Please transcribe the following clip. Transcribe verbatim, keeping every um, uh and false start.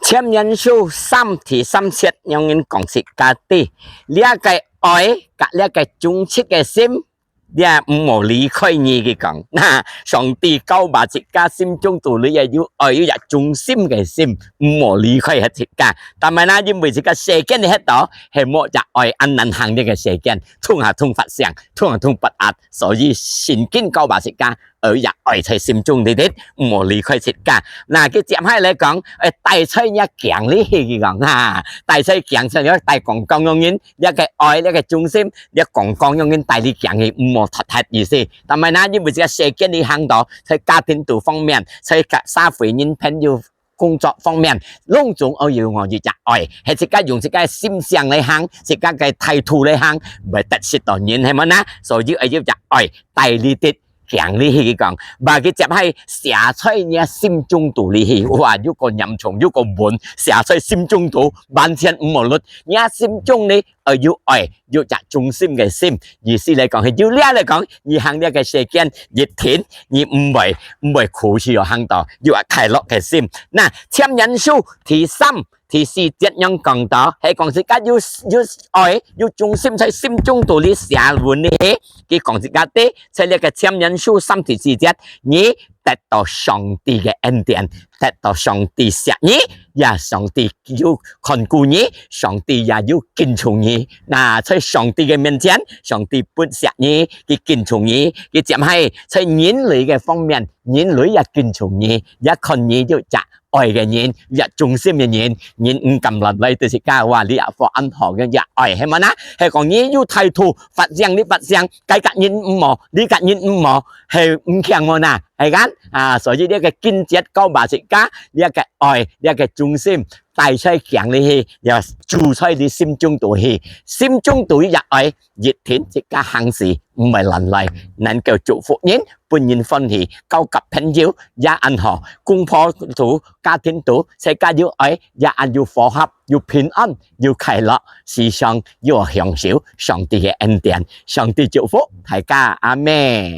箴言書三第三節，仰般講自家知，這个愛佮這个忠實个心，這毋好離開你，佢講。那上帝教𠊎自家心中肚裡愛有愛，有一忠心个心，毋好離開自家。但係呢，因為自家世間裡歇到，係無這愛恁難行這个世間，通下通發生，通下通發壓，所以聖經教𠊎自家 愛這愛在心中裡底，毋好離開自家。那佢接下來講，愛帶在若頸裡去，佢講哈，帶在頸上，愛帶光光樣人，這个愛，這个忠心，這光光樣人帶裡頸去，毋好脫忒意思。但係呢，因為這个世間裡行到，在家庭肚方面，在社會人朋友 工作方面，攏總愛有𠊎一隻愛，係自家用自家个心性來行，自家个態度來行，毋會得失到人，係無呢？所以愛有隻愛，帶裡底，頸裡去講，把佢接下寫在若心中肚裡去，哇，有夠嚴重，有夠穩，寫在心中肚，完全毋好落。若心中呢，愛有愛，有隻忠心个心，意思來講，係有這來講，你行這个世間，一定 你毋會，毋會苦，係有行到，有快樂个心。那箴言書第三、第四節仰講到，係講自家有，有愛，有忠心在心中肚裡寫穩去，佢講自家知，在這个箴言書三第四節，你得到上帝个恩典，得到上帝惜你，也上帝有看顧你，上帝也有跟從你。那在上帝个面前，上帝本惜你，佢跟從你，佢接下在人類个方面， 人類也跟從你，也看你有隻愛个人，也忠心个人，人毋敢亂來對自家話，你也無恁好个也愛，係無呢？係講你有態度，發聲你發聲，該个人毋好，你个人毋好，係毋強無呢？係kan？啊，所以這个經節教𠊎自家，這个愛，這个忠心，帶在頸裡去，也住在你心中肚去，心中肚一愛， 一定自家行事毋會亂來，能夠祝福人，分人歡喜，交佮朋友也恁好，公婆肚、家庭肚，自家有愛，也恁有和合，有平安，有快樂，時常有享受上帝个恩典。上帝祝福大家，阿們。